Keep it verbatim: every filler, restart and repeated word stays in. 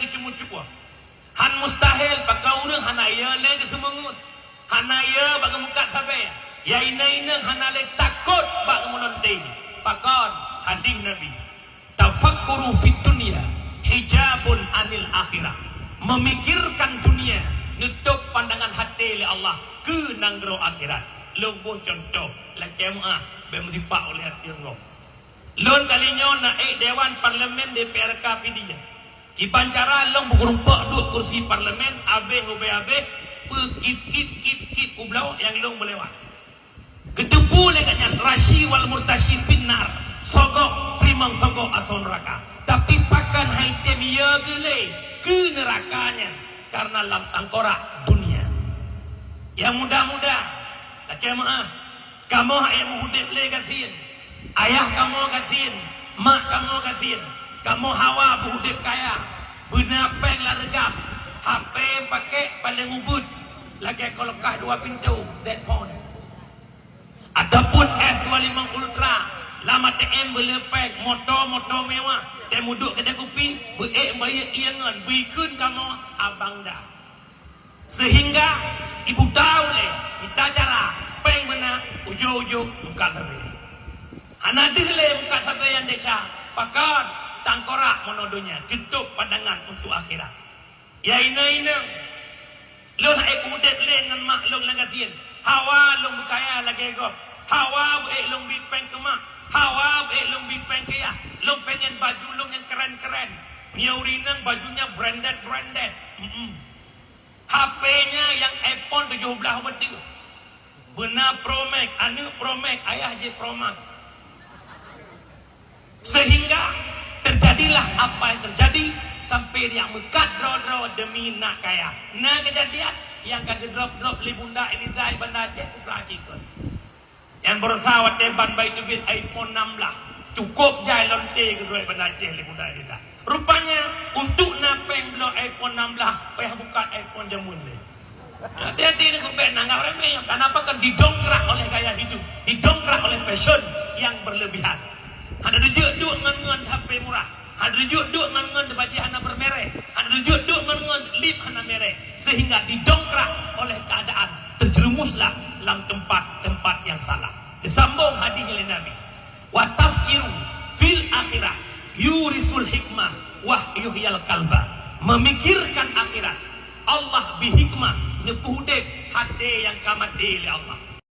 geuceumeucue. Han mustahil, pakon ureuëng hana yö lé geuseumeungeut, hana yö bak geumeukat sabe. Ya inong-inong hana lé takot bak geumeunonteng. Pakon? Hadis Nabi, "Tafakkuru fid dunya hijabun anil akhirah." Memikirkan dunia neutôb pandangan até lé Allah keu nanggroe akhirat. Lôn boh cuntoh, lakée meuáh, bék meusipak ulée até gob. Lôn kali nyoe na ék dewan parlemen D P R K P D J. Kiban cara lôn beugeureumpok duek kursi parlemen, abéh ubé abéh, peukip-kip, kip-kip u bloe nyang lôn meulewat. Geuteupeue lé gobnyan, "Rasyi wal murtasyi finnar," sogok, teurimong sogok asoe neuraka. Tapi pakon han tém yö geuh lé keu neuraka nyan, karena lam tangkorak dunia. Nyang muda-muda, lakée meuáh, kamoe han ék meuudeb lé gasien. Ayah kamoe gasien, mak kamoe gasien. Kamoe hawa beuudeb kaya, beuna péng lam reugam, H P pakèk paleng ubit, lakée kulkas dua pintoe, deadphone. Ataupun S dua lima Ultra, lam A T M beuleueh péng, moto-moto mewah, tém duek keudè kupi, beuék bayeue ié ngon, bri kheun kamoe abang da. Sehingga ibuta ulée, ita cara, péng beuna, ujong-ujong mukat sabe. Hana deuh lé mukat sabe nyang desya, pakon? Tangkorak meunoe donya, teutôb pandangan untuk akhirat. Ya inong-inong, lôn han ék udeb lé ngon mak lôn lam gasien. Hawa lôn beukaya lagée gob. Hawa beuék lôn bri péng keu mak. Hawa beuék lôn bri péng keu yah. Lôn pengen baju lôn nyang keren-keren. Meunyoe ureuëng inong bajunya branded-branded. Mm-mm. H P-nya nyang iPhone tujoh blaih beutôi. Beuna Pro Max, aneuëk Pro Max, ayah jih Pro Max. Sehingga terjadilah apa yang terjadi, sampai dia meukat droe-droe demi nak kaya. Na kejadian nyang ka geudrop-drop lé Bunda Eliza Banda Aceh, putra cikot. Nyang baroesa watée ban bayi teubiet iPhone enam belas, cukup jai lonte keudroe Banda Aceh lé Bunda Eliza. Rupanya, untuk na péng bloe iPhone enam belas, payah buka iPhone jameun lé. Hati-hati ni kubek nanggroe remeh nyoe. Kenapa kan didongkrak oleh gaya hidup, didongkrak oleh fashion yang berlebihan. Hana jeuet duek ngon-ngon H P murah. Hana jeuet duek ngon-ngon baju hana bermerek. Hana jeuet duek ngon-ngon lip hana merek. Sehingga didongkrak oleh keadaan, terjerumuslah lam tempat-tempat yang salah. Disambung hadis oleh Nabi. "Wa tafkiru fil akhirah yurisul hikmah wa yuhyil qalba." Memikirkan akhirat, Allah bri hikmah, neupeuudeb até nyang ka maté lé Allah.